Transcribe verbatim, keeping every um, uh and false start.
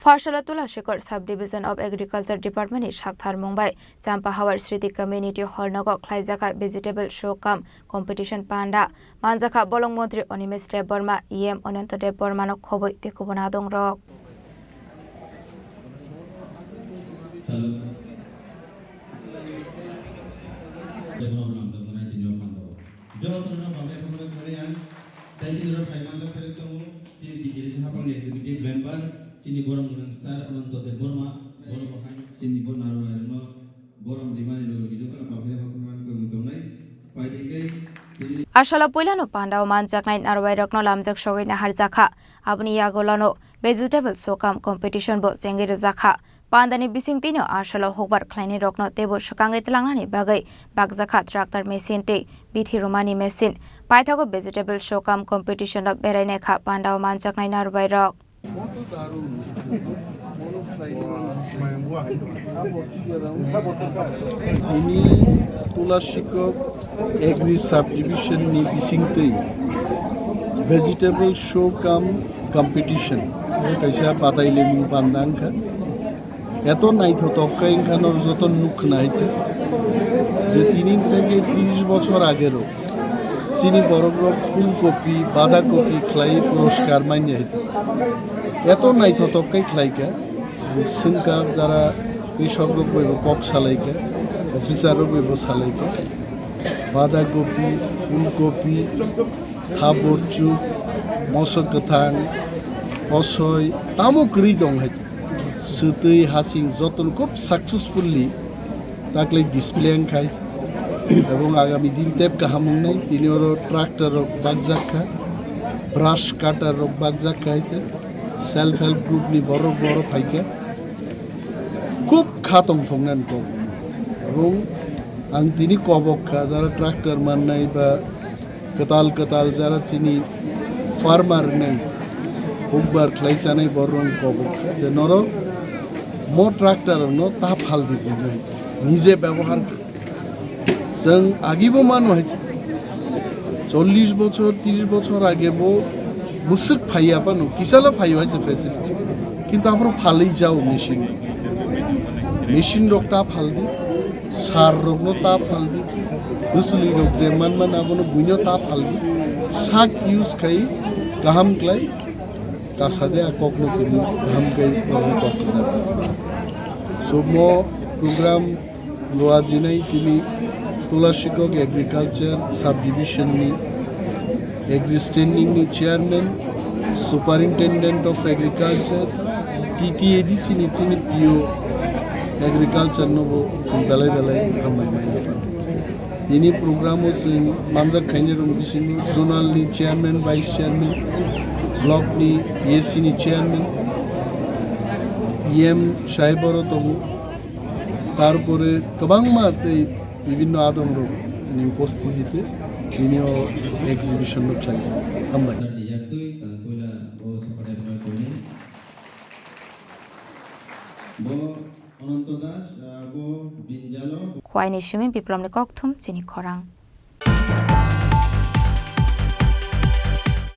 Pharsalo Tulashikor Sub Division of Agriculture Department ni saktharmung bai Champahawar Sriti Community Hall nogo khlaijakha Vegetable Show cum Competition panda manjakha bolong montri Animesh Debbarma, E M Ananto Debbarma no khoboi tei kubun adong rok. Jotono no bagai bagai khari ang, tei chini rok phai manjak phai tongo, chini T T D C hapang ni executive member, chini borom gwnang sir Ananto Debbarma, borom bo hai chini bo narwai rokno borom rimani loge loge jotono bagai bagai khari ang tongwi tongnai, pai tei kei chini Asalo puilano pandao manjaknai narwai rokno lamjak sogwi naharjakha, aboni yagulano vegetable show cum competition bo chengwi rwjakha. Pandani bisingtwino asalo hukbar khlainairokno teibo swkangwi tlangnani bagwi bakjakha tractor machine tei bithi rwmani machine. Paithago vegetable show cum competition-o berainaikha pandao manjaknai narwai rok. Ini Tulashikok Agri Subdivision ni bisingtwi Vegetable Show cum Competition, kaisa batai lemung panda wngkha. Eto naithotok khe wngkha, noro joto nuk khna hai se. Je tini theke tris bochor agero chini borok rok phulkopi, badakopi khlai puraskar manya hai se. Eto naithotok khe khlai kha. Ang swngkha jara krishok rok bai bo kok salai kha, officer rok bai bo salai kha. Badakopi, phulkopi, thaborchuk, moso kwthang, kosoi, tamo kwrwi tong hai. Swtwi hasing jotono khub successfully taklai display wngkhai. Ebong agami din tep kaham wngnai, tini oro tractor rok bakjak kha, brush cutter rok bakjak kha hai se, self help group ni borok boro phai kha. Khub kha tong thoknani kok. Ebong ang tini kobok kha, jara tractor mannai ba kwtal kwtal jara chini farmer rwnai hukbar khlai chanai borok rok kobok kha je norok mo tractor no ta phal di hinwi nije byabohar kha. Chwng agibo mano hai chollish bochor, tris bochor age bo bwswk phaiya phano, kisala phaio hai se facility. Kintu aphuru phalwi jao machine. Machine rok ta phaldi, sar rokno ta phaldi, bwswlwi rok je manmani abono buino ta phaldi, sak use khai kaham klai, kasade a kokno tini kaham khai borokno kok kwchar. So mo program Lua jinai chini Tulashikok Agriculture Subdivision ni Agri Standing ni Chairman, Superintendent of Agriculture, T T A D C ni chini P O Agriculture no bo chwng belai belai hambai mai. Tini program o chwng manjak khainai rok bisingo Zonal ni Chairman, Vice Chairman, Block ni A C ni Chairman, E M sahib oro tongo. Tarpore kwbangma tei bibinno adongrok ni upostitite tini o exhibition no khlai. Hambai. Khwaini simi Biplomni kokthum chini khorang.